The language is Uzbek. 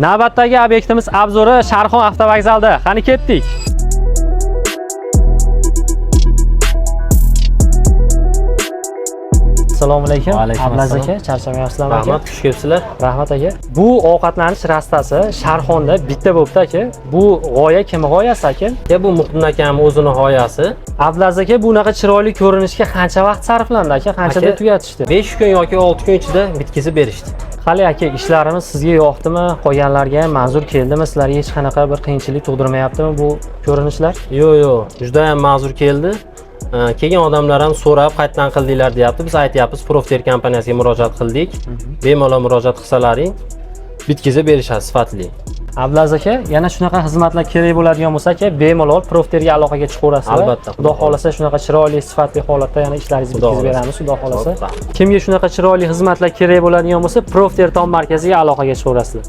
Navbatdagi obyektimiz обзор i Sharxon avtovokzalda. Qani ketdik. Assalomu alaykum. Va alaykum Ablaziz assalom. aka, charchamayapsizlarmi aka? Rahmat, xush kelibsizlar. Rahmat aka. Bu ovqatlanish rastasi Sharxonda bitta bo'libdi aka. Bu g'oya kim g'oyasi aka? Ya bu Muhriddin akam o'zini g'oyasi. Abdulaziz aka, bunaqa chiroyli ko'rinishga qancha vaqt sarflandi aka? Qanchada Aka, tugatishdi? 5 kun yoki 6 kun ichida bitkazib berishdi. Hali aka, ishlarimiz sizga yoqdimi? Qolganlarga ham manzur keldimi? Sizlarga hech qanaqa bir qiyinchilik tug'dirmayaptimi bu ko'rinishlar? Yo'q, yo'q, juda ham ma'zur keldi. Kelgan odamlar ham so'rab, qayerdan qildinglar deyapti. Biz aytyapmiz, Profter kompaniyasiga murojaat qildik. Bemalol murojaat qilsalaring, bitkazib berishadi sifatli. Abdulaziz aka, yana shunaqa xizmatlar kerak bo'ladigan bo'lsa aka, bemalol Profterga aloqaga chiqaverasizlar. Albatta, Xudo xohlasa shunaqa chiroyli, sifatli holatda yana ishlaringizni Xudo bitkazib xohlasa. beramiz, Xudo xohlasa. Xo'p, rahmat. Kimga shunaqa chiroyli xizmatlar kerak bo'ladigan bo'lsa, Profter tom markaziga aloqaga chiqaverasizlar.